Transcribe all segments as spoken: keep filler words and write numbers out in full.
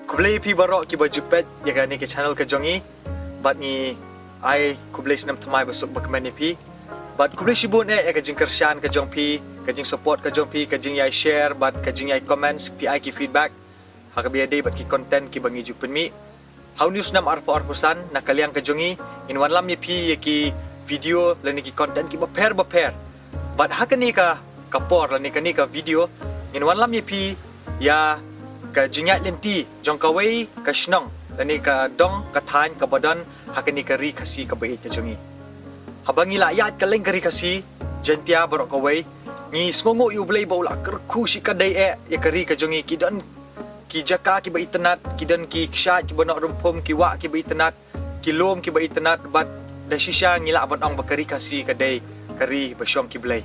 Khublei phi baroh kiba ju peit ïa kane ka channel ka jong ngi. Bad ngi ai khublei snem thymmai ba suk ba kmen ïa phi. Bad khublei shibun eh ïa ka jingkyrshan ka jong phi, ka jingsupport ka jong phi, ka jingïai share bad ka jingïai comments, phi ai ki feedback ha kaba ïadei bad ki content kiba ngi ju pynmih. Ha une u snem arphew arphew san, na ka liang ka jong ngi, ngin wanlam ïa phi ïa ki video lane ki content kiba pher ba pher. Bad ha kane ka, ka por lane kane ka video, ngin wanlam ïa phi ïa ka jingïaid lynti jong kawei ka shnong lane ka dong ka thaiñ kaba don ha kane ka ri Khasi kaba ïeit ka jong ngi. Haba ngi la ïaid kylleng ka ri Khasi Jaiñtia baroh kawei, ngi sngewnguh ïa U Blei ba u la kyrkhu shikatdei eh ïa ka ri ka jong ngi. Ki don ki jaka kiba itynnad, ki don ki kshaid kiba noh rymphum, ki wah kiba itynnad, ki lum kiba itynnad, bad da shisha ngi lah ban ong ba ka ri Khasi ka dei ka ri ba shong ki blei.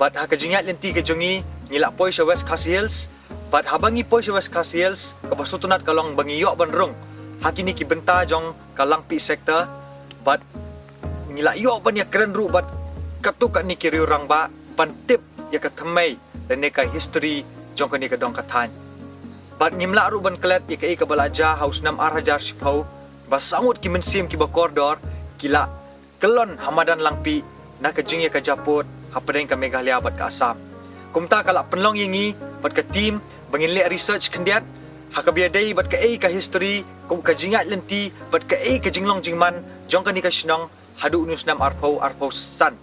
Bad ha ka jingïaid lynti ka jong ngi, ngi la poi sha West Khasi Hills. Bad haba ngi poi sha West Khasi Hills, kaba sngewtynnad ka long ba ngi ïoh ban rung ha kine ki bynta jong ka Langpih sector. Bad ngi la ïoh ban ïakren ruh bad katto katne ki riew rangbah ban tip ïa ka thymmei lane ka history jong kane ka dong ka thaiñ. Bad ngim lah ruh ban klet ïa kaei kaba la jia ha u snem ar hajar shiphew, ba saw ngut ki mynsiem kiba kordor ki la kyllon ha madan Langpih na ka jingïakajia pud hapdeng ka Meghalaya bad ka Assam. Kumta ka la pynlong ïa ngi bad ka team ba ngin leh research khyndiat ha kaba ïadei bad kaei ka history, kum ka jingïaid lynti bad kaei ka jinglong jingman jong kane ka shnong haduh une u snem arphew arphew san.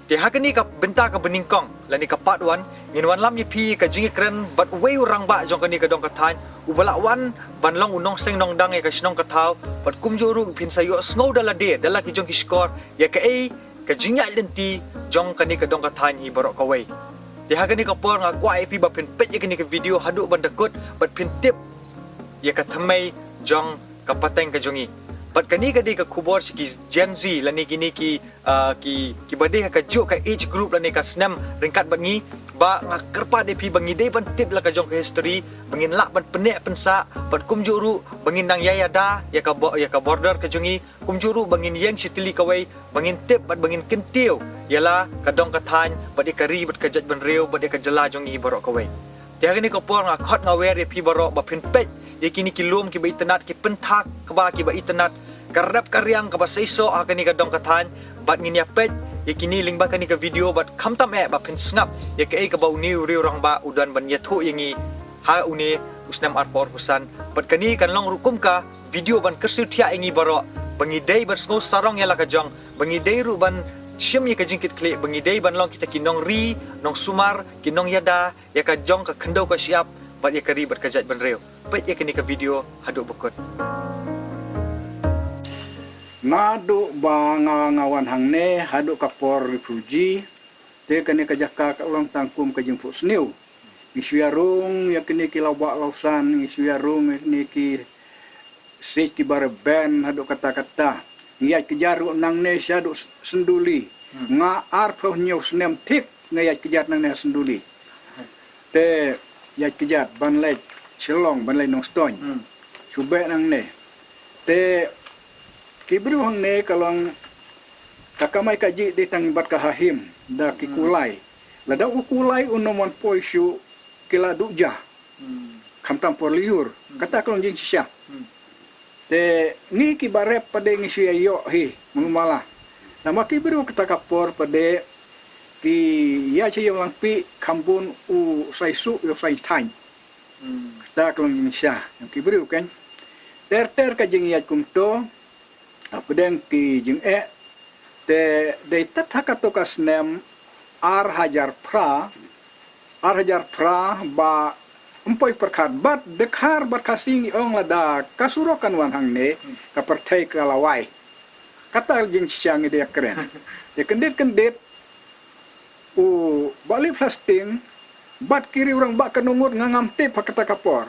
Te ha kane ka bynta kaba nyngkong lane ka part one, ngin wanlam ïa phi ka jingïakren bad uwei u rangbah jong kane ka dong ka thaiñ, uba la wan ban long u nongseng nongdang ïa ka shnong ka thaw, bad kumjuh ruh phin sa ïoh sngew da lade da la ki jong ki shkor ïa kaei ka jingïaid lynti jong kane ka dong ka thaiñ hi baroh kawei. Te ha kane ka por nga kwah ïa phi ba phin peit ïa kane ka video haduh ban da kut bad phin tip ïa ka thymmei jong ka pateng ka jong ngi. Bad kane ka dei ka khubor sha ki Gen Z lane kine ki, ah, ki, kiba dei ha kajuh ka age group lane ka snem ryngkat bad ngi, ba nga kyrpad ïa phi ba ngi dei ban tip la ka jong ka history, ba ngin lah ban pynneh pynsah, bad kumjuh ruh ba ngin nang ïai ïada ïa ka bo-, ïa ka border ka jong ngi, kumjuh ruh ba ngin ïeng shi tylli kawei, ba ngin tip bad ba ngin kyntiew ïa la ka dong ka thaiñ bad ïa ka ri bad ka jaitbynriew bad ïa ka jylla jong ngi baroh kawei. Te ha kane ka por nga khot nga wer ïa phi baroh ba phin peit ïa kine ki lum kiba itynnad, ki pynthak kaba kiba itynnad, ka rep ka riang kaba seisoh ha kane ka dong ka thaiñ, bad ngin ïa peit ïa kine lyngba kane ka video bad khamtam eh ba phin sngap ïa kaei kaba une u riew rangbah u don ban ïathuh ïa ngi ha une u snem arphew arphew san. Bad kane kan long ruh kum ka video ban kyrsiew thiah ïa ngi baroh ba ngi dei ban sngew sarong ïa la ka jong, ba ngi dei ruh ban shim ïa ka jingkitkhlieh, ba ngi dei ban long kita ki nongri nongsumar, ki nongïada ïa ka jong ka khyndew ka shyiap bad ïa ka ri bad ka jaitbynriew. Peit ïa kane ka video haduh ba kut. Naduh ba nga, nga wan hangne haduh ka por refugee, te kane ka jaka ka long tang kum ka jingphuhsniew. Ngi shu ïarung ïa kine ki lawbah lawsan, ngi shu ïarung ïa kine ki siej kiba rben haduh katta katta. Ngi ïaid kjat ruh nangne shaduh Synduli. Hmm. Nga arphew hynñiew snem thik nga ïaid kjat nangne ha Synduli. Te ïaid kjat ban leit Shillong, ban leit Nongstoiñ. Hmm. Shu beh nangne. Te ki briew hangne ka long ka kamai kajih dei tang bad ka hahim da ki, hmm, kulai. Lada u kulai un ym wan poi shuh ki la duh ja. Hmm. Khamtam por lyiur. Hmm. Kata ka long jingshisha. Hmm. Te ngi kiba rep pat de ngi shu ïa ïoh hi, mano mala. Namar ki briew kata ka por pat de ki ïaid sha ïew Langpih kham bun u sa ïasuh ïa u sa ïathaiñ. Hmm. Kata ka long jingshisha jong ki briew kan. Ter ter ka jingïaid kumto hapdeng ki jingeh. Te dei tat ha kato ka snem ar hajar phra, ar hajar phra ba ym poi pyrkhat bad dkhar bad Khasi ngi ong lada ka surok kan wan hangne, hmm, ka pyrthei ka la wai. Kata jingshisha ngi dei ïakren. Te kyndit kyndit u Bah Lip Hlasting bad ki riew rangbah ka Nongut nga ngam tip ha kata ka por.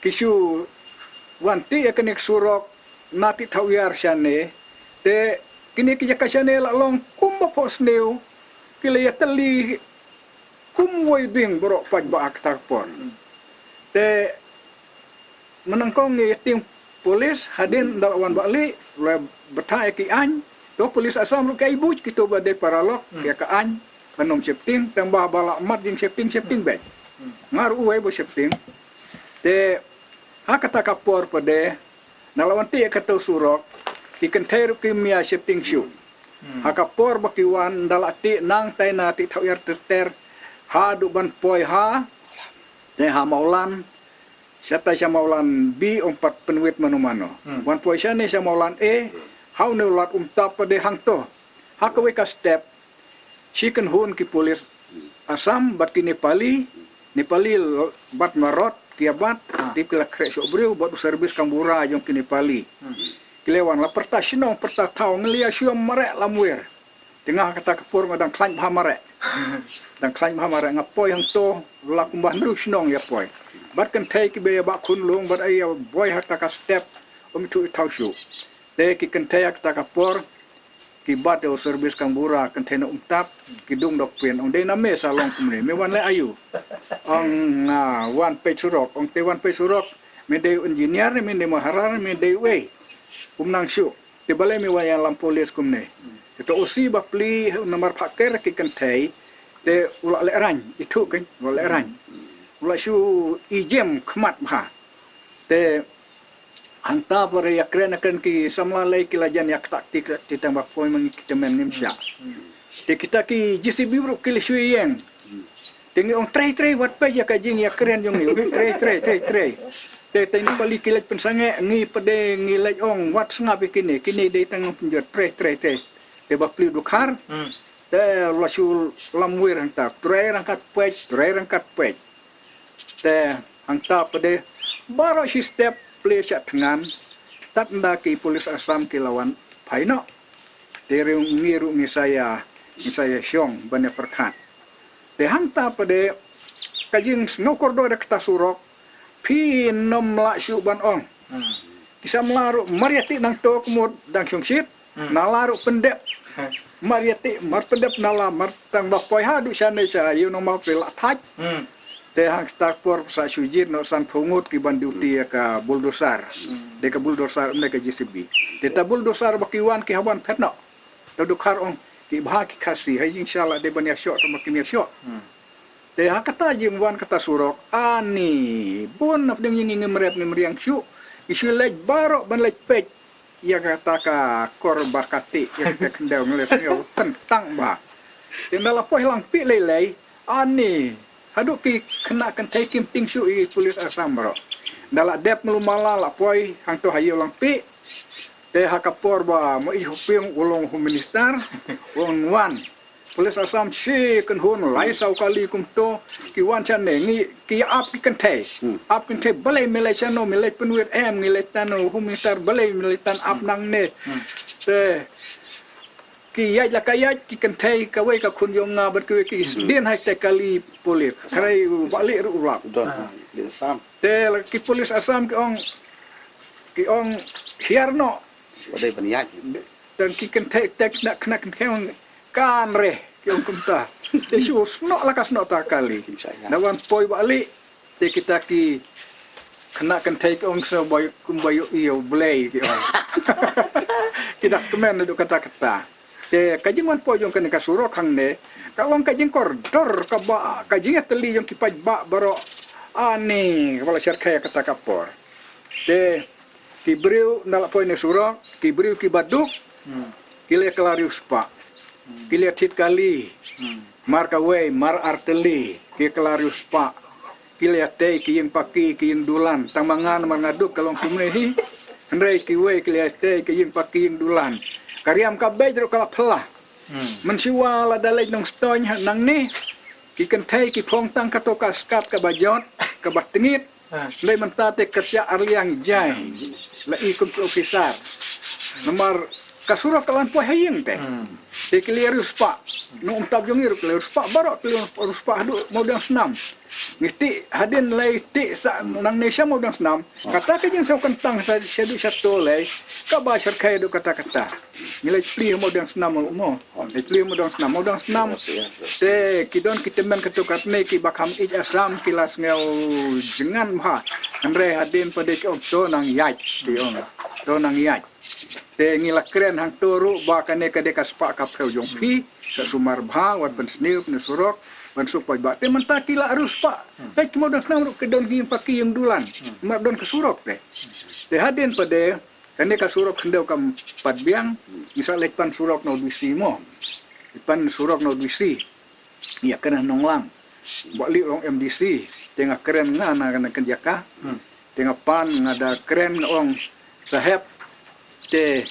Ki shu wan tih ïa kane ka surok na Tih Thawiar shane. Te kine ki jaka shane la long kumba phohsniew, ki la ïatylli kum wei ding baroh paidbah ha kata ka por. Hmm. Te mynnyngkong ngi ïa tieng police hadien da la wan Bah Lip, la bthah ïa ki aiñ. To police Assam ruh ki ai buit kito ba dei paralok, hmm, ïa ka aiñ ban ym sheptieng, tang ba ba la mat jingsheptieng, sheptieng beit. Hmm. Nga ruh uwei ba sheptieng. Te ha kata ka por pat de, na la wan tih kato surok, ki kynthei ruh kim ïa sheptieng shuh. Ha ka por ba ki wan, da la tih nangtai na Tih Thawiar ter ter, haduh ban poi ha, te ha Mawlan, shatai sha Mawlan B ong pat pynwit mano mano. Wan poi shane sha Mawlan A, ha une u lad Umtap pat de hangto, ha kawei ka step, shi kynhun ki pulit Assam bad ki Nepali, Nepali l-, bad Marot, ki ïa bat, te ki la khreh shuh briew bad u service kambura jong ki Nepali. Ki la wan la pyrta shnong pyrta thaw, ngi la ïa shu mareh lamwir. Te nga ha kata ka por nga dang khlaiñ bha mareh. Dang khlaiñ bha mareh, nga poi hangto la kumba hynriew shnong ïa poi. Bad kynthei kiba ïa bah khunlung bad ïa boi ha kata ka step, um ithuh ithaw shuh. Te ki kynthei ha kata ka por, ki bat ïa u service kambura, kynthei na Umtap, ki dung dok pyn, ong dei na me sa long kumne, me wan leh aïu? Ong nga wan peit surok, ong te wan peit surok, me dei u engineer ne me dei u maharar ne me dei uei? Um nang shuh. Te balei me wan ïalam pulit kumne? Te to u C ba plie, namar pha ker ki kynthei, te u la lehraiñ, ithuh kein, u la lehraiñ. U la shu ijem khmat bha. Te hangta pat ïa kren ïa kren ki samla lei ki la jan ïa kata kti kti tang ba poi ma ngi ki tymmen ngim shah. Te kita ki J C B ruh ki la shu ïeng. Te ngi ong trei trei wat peit ïa ka jingïakren jong ngi, trei trei trei trei. Te te ngi pali ki leit pynsangeh, ngi pat de ngi leit ong wat sngap ïa kine, kine dei tang pynjot, trei trei trei. Te ba plie dkhar. Te la shu lamwir hangta, trei ryngkat peit, trei ryngkat peit. Te hangta pat de baroh shi step plie shah thngan, tad ynda ki pulit Assam ki la wan phai noh. Te ruh ngi ruh ngi sa ïa, ngi sa ïa shong ban ïa pyrkhat. Te hangta pat de ka jingsngew kordor da kata surok, phi nym lah shuh ban ong. Ki samla ruh mar ïa tih nangto ka mut dang shongshit, nala ruh pyndep. Mar ïa tih, mar pyndep nala, mar tang ba poi haduh shane sha ïew nongmap phi lah thait. Te hangta por sa shu jied noh sanphew ngut ki ban duty ïa ka bulldozer. Dei ka bulldozer, ym dei ka J C B. Te ta bulldozer ba ki wan ki hap ban phet noh. Ta dkhar ong ki bha ki Khasi, ha jingshisha la dei ban ïashoh, tang ba kim ïashoh. Te ha kata jingwan kata surok, ani bun na pdeng jong ngi ngim rep ngim riang shuh, ngi shu leit baroh ban leit peit ïa kata ka kor ba ka tih, ïa kata khyndew, ngi leit sngew teng tang bha. Te ynda la poi Langpih lei lei, ani haduh ki khynnah kynthei kim tieng shuh ïa ki pulit Assam baroh. Ynda la dep malu mala la poi hangto ha ïew Langpih. Te ha ka por ba Mawiej Hoping u long Home Minister, u ong wan pulit Assam shi kynhun lai saw kali kumto, ki wan shane, ngi, ki ap ki kynthei. Ap kynthei, balei me leit shano, me leit pynwit em, ngi leit tano, Home Minister, balei me leit tan ap nangne. Te ki ïaid la ka ïaid ki kynthei, kawei ka khun jong nga bad kawei ki sdien ha ïa ka kali pulit. Hynrei u Bah Lieh ruh u lap. Te la ki pulit Assam ki ong, ki ong hiar noh. Ba dei ban ïaid. Tang ki kynthei, te khynnah, khynnah kynthei ong kan re, ki ong kumta. Te shu snoh la ka snoh ta kali. Kim shah ïaid. Ynda wan poi Bah Lieh, te kita ki khynnah kynthei ki ong sa ba ïoh, kumba ïoh ïa U Blei ki ong. Ki da kmen naduh katta katta. Te ka jingwan poi jong kane ka surok hangne ka long ka jingkordor kaba, ka jingïatylli jong ki paidbah baroh. Ani kaba la shyrkhei kata ka por. Te ki briew ynda la poi na surok, ki briew kiba duk, ki la kylla riewspah. Ki la thied kali. Mar kawei, mar artylli, ki kylla riewspah. Ki la tei ki ïing paki, ki ïing dulan. Tang ma nga namar nga duk ka long kumne hi. Hynrei kiwei ki la tei ki ïing paki, ïing dulan. Ka riam ka beit ruh ka la phylla. Mynshuwa lada leit Nongstoiñ hangne, ki kynthei ki phong tang kato ka skat kaba jot, kaba tngit. Hynrei mynta te kyrshah arliang jai. La i kum ki officer. Namar ka surok ka la wan poi ha ïing te. Te ki la riewspah. Nong Umtap jong ngi ruh ki la riewspah baroh, ki la riewspah haduh Mawdiangsnam. Ngi tih hadien lei tih sa nangne sha Mawdiangsnam. Kata ka jingsaw kyntang sa shaduh shato lei. Kaba shyrkhei haduh katta katta. Ngi leit plie Mawdiangsnam mo. Leit plie Mawdiangsnam, Mawdiangsnam. Te ki don ki tymmen katto katne kiba kham ïeit Assam ki la sngew jngan bha. Hynrei hadien pat de ki ong to nang ïaid, ki ong. To nang ïaid. Te ngi la kren hangto ruh ba kane ka dei ka spah ka phew jong phi, sa sumar bha, wat pynsniew, pynsurok. ban suk paidbah. Te mynta ki la riewspah. Hmm. Te ki mo don snam ruh ki don ki ïing paki ïing dulan. Hmm. Mar don ka surok te. Hmm. Te hadien pat de kane ka surok khyndew kam pat biang. Hmm. Ngi sa leit pan surok na u D C mo. Pan surok na u D C. Ïa kane Nonglang. Ba li long M D C. Te nga kren nga na kane ka jaka. Hmm. Te nga pan nga da kren nga ong sahep. Te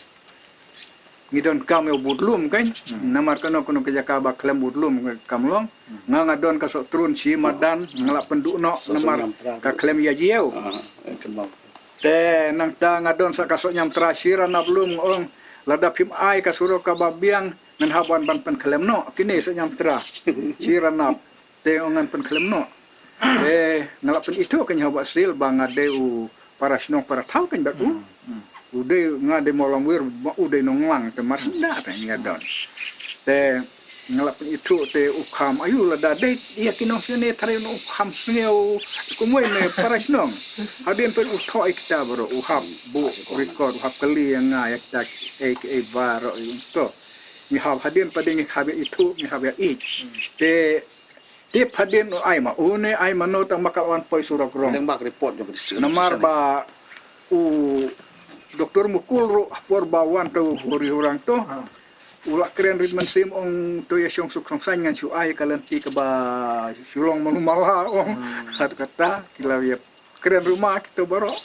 ngi donkam ïa u budlum kan. Hmm. Namar kano kano ka jaka ba khlem budlum kam long. Hmm. Nga nga don ka soh trun shi madan nga la pynduh noh namar ka khlem ïa jiew. Ah, eh, kynmaw. Te nangta nga don sa ka soh ñiamtra shi ranap lum nga ong lada phim ai ka surok kaba biang ngan hap wan ban pynkhlem noh kine soh ñiamtra. Shi ranap. Te ong ngan pynkhlem noh. Te nga la pynithuh ka ñiaw ba sil ba nga dei u para shnong para thaw kan ba u. Hmm, hmm. U dei nga dei Mawlangwir ba u dei Nonglang te mar senda te ngi don. Te nga la pynithuh te u kham ayu lada dei ïa ki nongshane tharai u kham sngew kumwei ne para shnong. Hadien pat u thoh ïa kita baroh u hap buh record u hap kylli ïa nga ïa kita ei ei baroh ïa u to. Ngi hap hadien pat de ngi hap ïa ithuh ngi hap ïa ïeit. Hmm. Te Tip hadien u ai ma une ai mano tang ba ka la wan poi surok rong. Leng bak report jong ka district. Namar ba u Doktor Mukul ruh ha por ba wan to u huri hurang to. Ah. U la kren rit mynsiem ong to ïa shong suk shong saiñ ngan shu ai ka lynti kaba shu long malu mala ong. Hmm. Hat kata ki la ïa kren ruh ma kito baroh.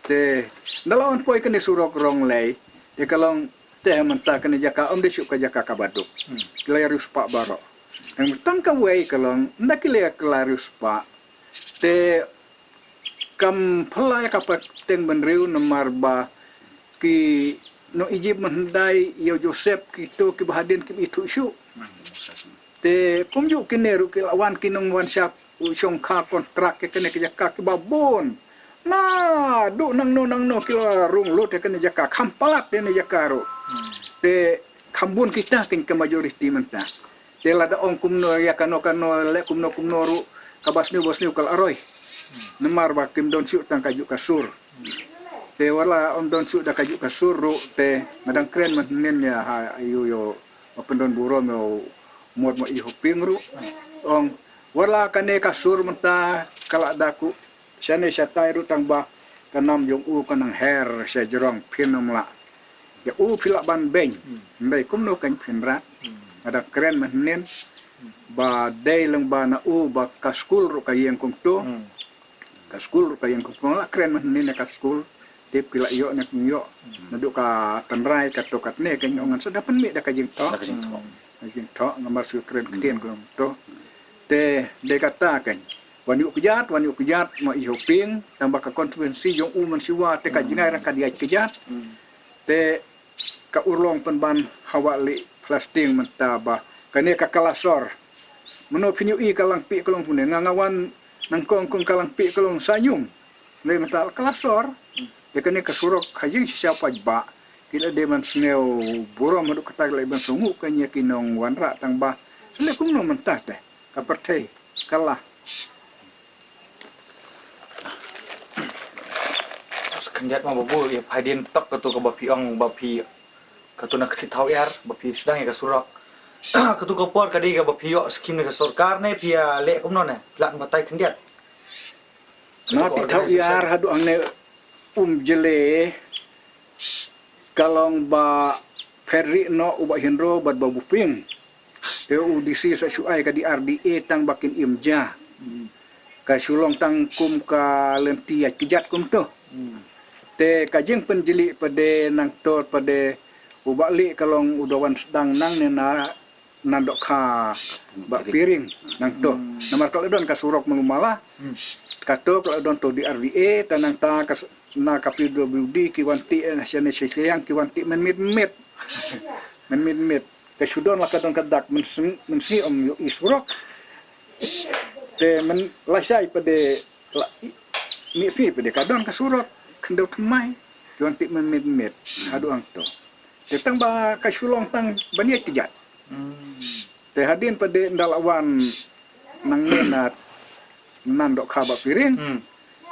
Te nda la wan poi kane surok rong lei. Te ka long te mynta kane jaka ym dei shuh ka jaka kaba duk. Hmm. Ki la ïa riewspah baroh. Tang tang kawei ka long nda ki la ïa ki la riewspah. Te kam phylla ïa ka pateng bynriew namar ba ki nong Egypt mynhyndai ïa u Joseph kito kiba hadien kim ithuh shuh. Hmm. Te kumjuh kine ruh ki la wan ki nong wan shap u shongkha kontrak ïa kane ka jaka kiba bun. Naduh nangno nangno ki la rung lut ïa kane jaka kham palat ïa kane jaka ruh. Hmm. Te kham bun kita kin ka majority mynta. Te lada ong kumno ïa kano kano leh kumno kumno ruh kaba sniew ba sniew ka la roi. Hmm. Namar ba kim don shuh tang kajuh ka sur. Hmm. Te wat la ym don shuh da kajuh ka sur ruh te nga dang kren mynhynnin ïa ha ïa u ïa u ba pyndon burom ïa u Mot Mo Ihoping ruh. Ong wat la kane ka sur mynta ka la da kuh shane shatai ruh tang ba ka nam jong u ka nang her sha jrong phin ym lah. Ïa u phi lah ban beiñ. Hmm. Ym dei kumno kan phin rat. Hmm. Nga da kren mynhynnin. Hmm. Ba dei lyngba na u ba ka skul ruh ka ïeng kumto. Hmm. Ka skul ruh ka ïeng kumto la kren mynhynnin ïa ka skul. Tip ki la ïoh ne kim ïoh. Hmm. Naduh ka tynrai kato katne ka ïoh ngan sa da pynmih da ka jingthoh. Da ka jingthoh. Hmm. Ka jingthoh namar shu kren ktien kumto. Te dei kata kan. Wan ïuh kjat, wan ïuh kjat, Mo Ihoping, tang ba ka constituency jong u mynshuwa te ka jngai rang ka diat kjat. Hmm. Te ka urlong pynban hawa li plasting mynta ba kane ka kalasor. Mano phin ïohi ka Langpih ka long pune nga nga wan nang kong kong ka Langpih ka long sanyum. Ngai mynta kalasor. Ïa kane ka surok ha ïing shisha paidbah ki la dei ban sngew burom haduh katta ki la dei ban sngew ka ïa ki nongwanrah tang ba. Sele kumno mynta te ka pyrthei ka la. Khyndiat ma babu ïa phaidien tok katu kaba phi ong ba phi katu na ka Thied Thaw Iar ba phi sdang ïa ka surok. Katu ka por ka dei kaba phi ïoh skim na ka sorkar ne phi ïa leh kumno ne phi lah batai khyndiat. Na Thied Thaw Iar haduh hangne um jyllei ka long ba pher ri noh u Bah Hynro bad Bah Buping. Te u D C sa shu ai ka D R D A tang ba kin im ja. Hmm. Ka shu long tang kum ka lynti ïa kjat kumto. Hmm. Te ka jingpynjyllei pat de nangto pat de u Bah Lih ka long u da wan sdang nangne na Nandokha Bah Piring nangto. Hmm. Namar ka la don ka surok malu mala. Hmm. Kato ka la don to D R D A ta nangta ka s-, na ka P W D ki wan tih, eh, shane shi shiliang ki wan tih mynmiet miet. Mynmiet miet. Ka shu don la ka don ka dak mynsngi, mynsngi ym ïohi surok. Te myn lashai pat de la i-, mynsngi pat de ka don ka surok khyndew thymmai. Ki wan tih mynmiet miet. Haduh hangto. Te tang ba ka shu long tang ban ïaid kjat. Hmm. Te hadien pat de nda la wan nangne na Nandokha Bah Piring. Hmm.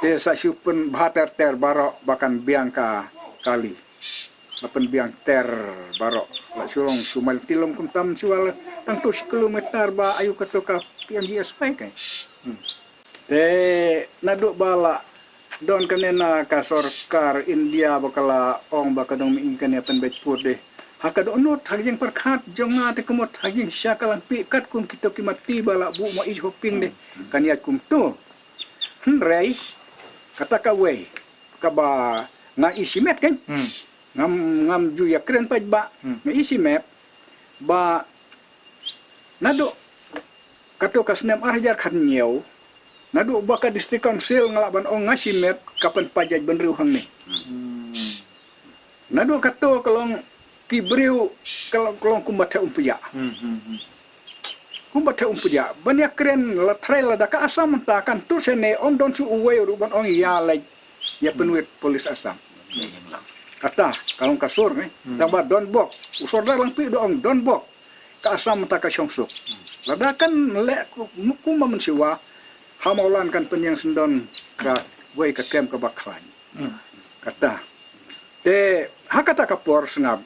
Te sa shu pynbha ter ter baroh ba kan biang ka kali. la pynbiang ter baroh. La shu long shu mai lynti lum kumta mynshuwa la tang tu shi kilometer ba ayu kato ka P M G S Y kai. Hmm. Te naduh ba la don kane na ka sorkar India ba ka la ong ba ka dong mihngi kane pynbeit pud de. Ha ka dohnud ha ka jingpyrkhat jong nga te ka mut ha ka jingshisha ka la pynbeit katkum kito ki matti ba la buh ma i jhoping de. Hmm. Kan ïaid kumto. Hynrei kata kawei kaba nga i shimet kan. Hmm. Ngam, ngam ju ïakren paidbah. Hmm. Nga i shimet ba naduh kato ka snem ar hajar khathynñiew, naduh ba ka District Council nga lah ban ong nga shimet ka pynpait jaitbynriew hangne. Hmm. Naduh kato ka long ki briew ka long, ka long kumba theh umphniang. Hmm, hmm, hmm. Kumba theh umphniang. Ban ïakren la trai lada ka Assam mynta kan tur shane ym don shuh uwei ruh ban ong ïa leit ïa pynwit police Assam. Kata ka long ka sur ne. Hmm. Tang ba don bok. U sordar Langpih u da ong don bok. Ka Assam mynta ka shong suk. Hmm. Lada kan leh ku-, kumba mynshuwa ha Mawlan kan pynïeng syndon kawei ka kem kaba khlaiñ. Hmm. Kata. Te ha kata ka por sngap.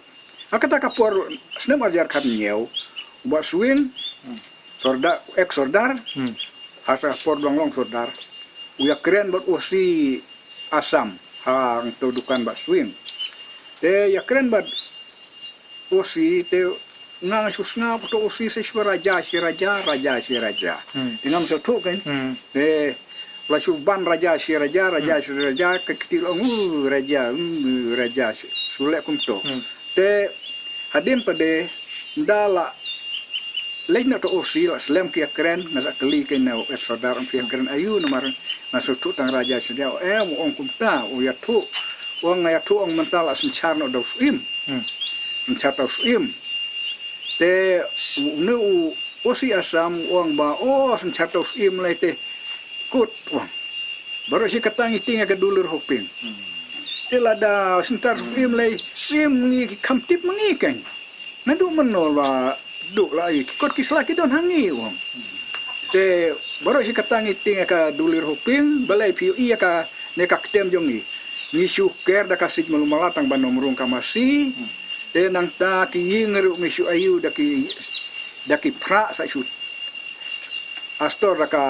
Ha kata ka por snem ar hajar khathynñiew, u Bah Swing, hmm, sordar, ex sordar, hmm, ha kata ka por ba u long sordar, u ïakren bad O C Assam, hangto dukan Bah Swing. Te ïakren bad O C te nga nga shu sngap uto O C sa shu raja shi raja, raja shi raja. Hmm. Te ngam sngewthuh kan. Hmm. Te la shu ban raja shi raja, raja, hmm, shi raja, ka kti long, uh, raja, uh, raja shi. Shu leh kumto. Hmm. Te hadien pat de ynda la leit noh uto O C la slem ki ïakren, nga sa kylli kane u ex sordar ong phi ïakren aïu namar nga sngewthuh tang raja shi raja. Em, u ong kumta, u ïathuh, u ong nga ïathuh ong mynta la synshar noh da u Syiem. Hmm. Synshar da u Syiem. Te une u O C Assam u ong ba, o, synshar da u Syiem lei te kut u ong. Baroh shi katta ngi tieng ïa ka Dulir Hoping. Hmm. Te lada synshar da u Syiem lei, Syiem ngi ki kham tip ma ngi kan. Naduh mynno la duh la ïa ki kot ki sla ki don ha ngi u ong. Hmm. Te baroh shi katta ngi tieng ïa ka Dulir Hoping, balei phi ïohi ïa kane ka ktem jong ngi. Ngi shu ker da ka siej malu mala tang ban ym rung ka masi. Hmm. Te nangta ki ïing ruh ngi shu aïu da ki, da ki phrah sa shu astor da ka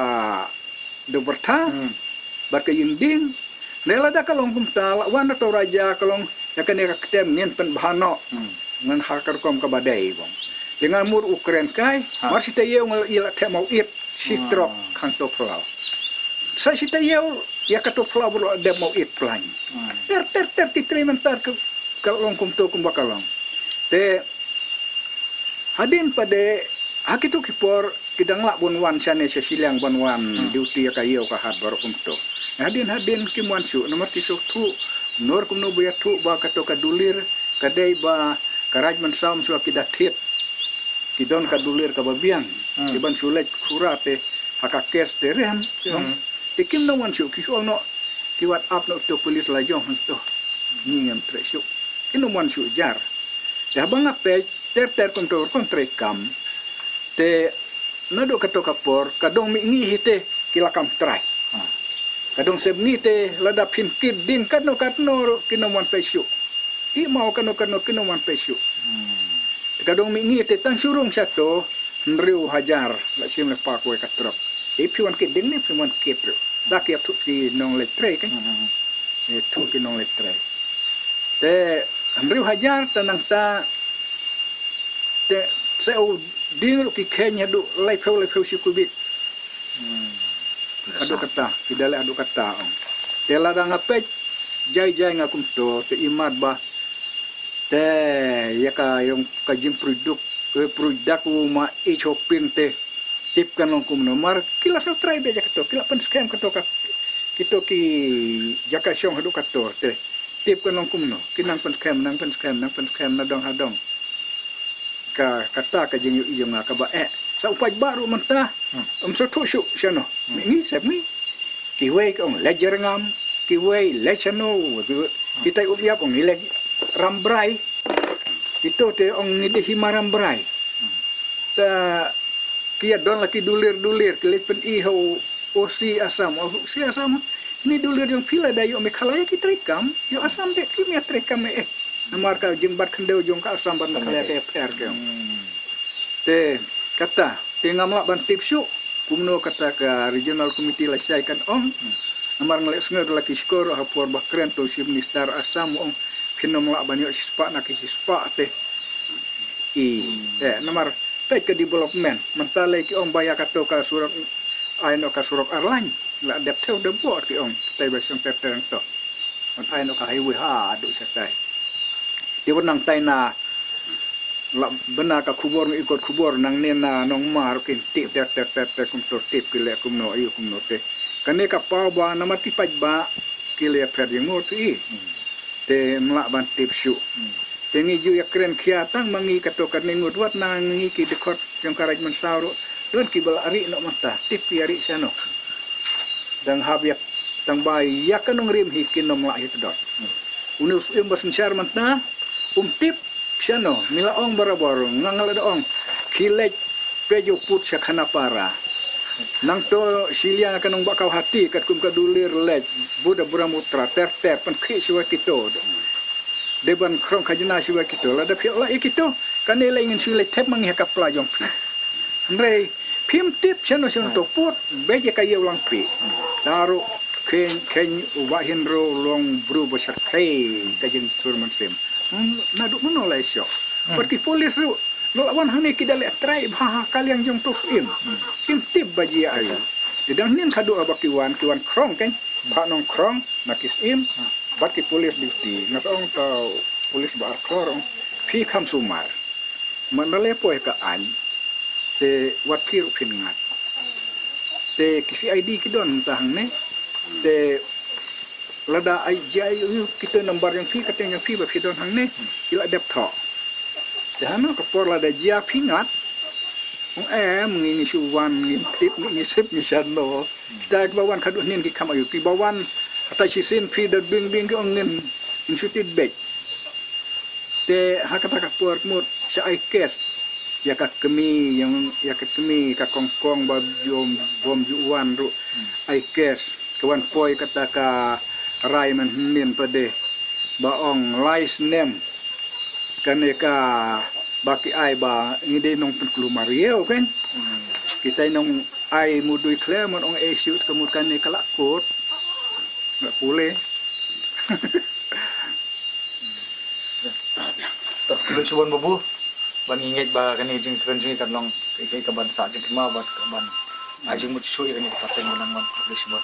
dubyrtha, hmm, bad ka ïing dieng. Ne lada ka long kumta, la wan da uto u raja ka long, ïa kane ka ktem ngin pynbha noh. Hmm. Ngan ha ka rukom kaba dei bong. Te nga mut u kren kai, ha, mar shi taïew nga la ïa la thep mawit, shi, ah, trok hangto phyllaw. Sa shi taïew, ïa kato phyllaw ba la dep mawit plaiñ. Hmm. Ter, ter, ter, ki trei mynta ka, ka long kumto kumba ka long. Te hadien pat de, ha kito ki por, ki dang lah ban wan shane sha shiliang ban wan, hmm, duty ïa ka ïew ka hat baroh kumto. Hadien hadien kim wan shuh, namar ki sngewthuh, kumno kumno ba ïathuh ba kato ka Dulir, ka dei ba ka Raid Mynsaw mynshuwa ki da thied. Ki don ka Dulir kaba biang, hmm, ki ban shu leit khura te, ha ka case te rem, hmm, te kim nang wan shuh, ki shu ong noh, ki wad ap noh uto u police la jong hangto. Ngi ngim treh shuh. Kim nang wan shuh jar. Te haba nga peit, ter ter kumto rukom trei kam. Te naduh kato ka por, ka dong mihngi hi te, ki la kam trai. Ah. Ka dong sepngi te, lada phin kit dieng katno katno ruh, kin ym wan peit shuh. Ki maw katno katno, kin ym wan peit shuh. Hmm. Te ka dong mihngi te, tang shu rung shato, hynriew hajar, la shim lypa kawei ka trok. Te phi wan kit dieng ne, phi wan kit ruh. Da ki ïathuh ki nongleit trei kan. Hmm, hmm, hmm. Ïathuh ki nongleit trei. Te hynriew hajar te nangta te sa u dieng ruh ki kheiñ haduh laiphew laiphew shi kubik. Hmm. Haduh kata, ki da leh haduh kata ong. Te lada nga peit jai jai nga kumto te imat ba te ïa ka ïong ka jingpyrduh, eh, pyrduh u ma i Hoping te tip kan long kumno. Mar ki la sngewthuh beit ïa kato, ki la pynskhem kato ka, kito ki jaka shong haduh kato te. Tip kan long kumno, ki nang pynskhem, nang pynskhem, nang pynskhem, na dong ha dong. Ka, kata ka jingïohi jong nga kaba eh. Sa u paidbah ruh mynta, hmm, ym sngewthuh shuh shano. Hmm. Mihngi sepngi. Kiwei ki ong leit Jyrngam, kiwei leit shano, kiwei, hmm, kitai Umïap ong ngi leit Rambrai. Kito te ong ngi dei Hima Rambrai. Hmm. Ta ki ïa don la ki Dulir Dulir, ki leit pyni ha u O C Assam, O C Assam. Ni Dulir jong phi lada ïoh Meghalaya ki trei kam, ïoh Assam te kim ïa trei kam eh. Namar ka jingbat khyndew jong ka Assam ban khleh ka FIR ka. Te kata te ngam lah ban tip shuh kumno kata ka regional committee lashai kan ong. Namar nga leh sngew da la ki shkor ha por ba kren to Chief Minister Assam ong phin ym lah ban ïoh shispah na ki shispah te. I eh namar peit ka development mynta lei ki ong ba ïa kato ka surok ai noh ka surok arlain la dep thew dep bor ki ong. Te ba shong ter ter to. Ban ai noh ka highway haduh shatai. Te ba nang tai na la bana ka khubor ngi ikot khubor nangne na Nongma ruh kin tip ter ter ter ter kumto tip ki leh kumno ayu kumno te. Kane ka paw ba namar ki paidbah ki leh pher jingmut i. Te ym lah ban tip shuh. Te ngi ju ïa kren khia tang ma ngi kato kane ngut wat na ngi ki dkhot jong ka Raid Mynsaw ruh don kiba la rieh noh mynta tip ki ïa rieh shano. Dang hap ïa tang ba ïa ka nongrim hi kin ym lah hi tdot. Une u Syiem ba synshar mynta um tip shano ngi la ong barabor nga nga la da ong ki leit peit u put sha Khanapara. Nangto shiliang ka nongbah Kawhati katkum ka Dulir leit bud da Brahmaputra ter ter pynkhih shuwa kito. De ban khrong khajna shuwa kito lada phi la ïa kito kane lei ngin shu leit thep ma ngi ha ka pla jong phi. Hynrei phim tip shano shano to put beit ïa ka ïew lang phi. Daru khein khein u Bah Hynriew long bru ba sharkhei ka jingsur mynsiem. Naduh mano lai shoh. Bad ki pulis ruh la wan hangne ki da leh trai bha ha ka liang jong to Syiem. Phim tip ba jia ayu. Te dang nin khadduh ba ki wan ki wan khrong kein. Pha nong khrong na ki Syiem. Bad ki pulis duty nga sa ong ta pulis ba ar khlor ong phi kham sumar. Mandale poi ka aiñ te wat phi ruh phin ngat. Te ki CID ki don ta hangne te lada ai jia ayu kito nambar jong phi kateng jong phi ba phi don hangne ki la dep thoh. Te hano ka por lada jia phi ngat. Ong em ngi ngi shu wan ngi tip ngi ngi sip ngi shano. Kita ba wan khadduh nin ki kham ayu ki ba wan hata shisien phi da bing bing ki ong ngin ngi shu tit beit. Te ha kata ka por mut sha ai kes ïa ka kmie ïa ka kmie ka kongkong ba jom bom ju wan ruh ai kes ka wan poi kata ka rai man hynnin pade ba ong lai snem kane ka ba ki ai ba ngi dei nong pynklumar ïew kan. Kita nong ai mudui khlem ong ai shoot ka mut kane ka la kut. Nga pule. Khublei shibun babu ban ngi ngeit ba kane jingkren jong ngi kan long kaei kaei kaban sah jingkynmaw bad kaban ai jingmut shuh ïa kane ka pateng ba nang wan. Khublei shibun.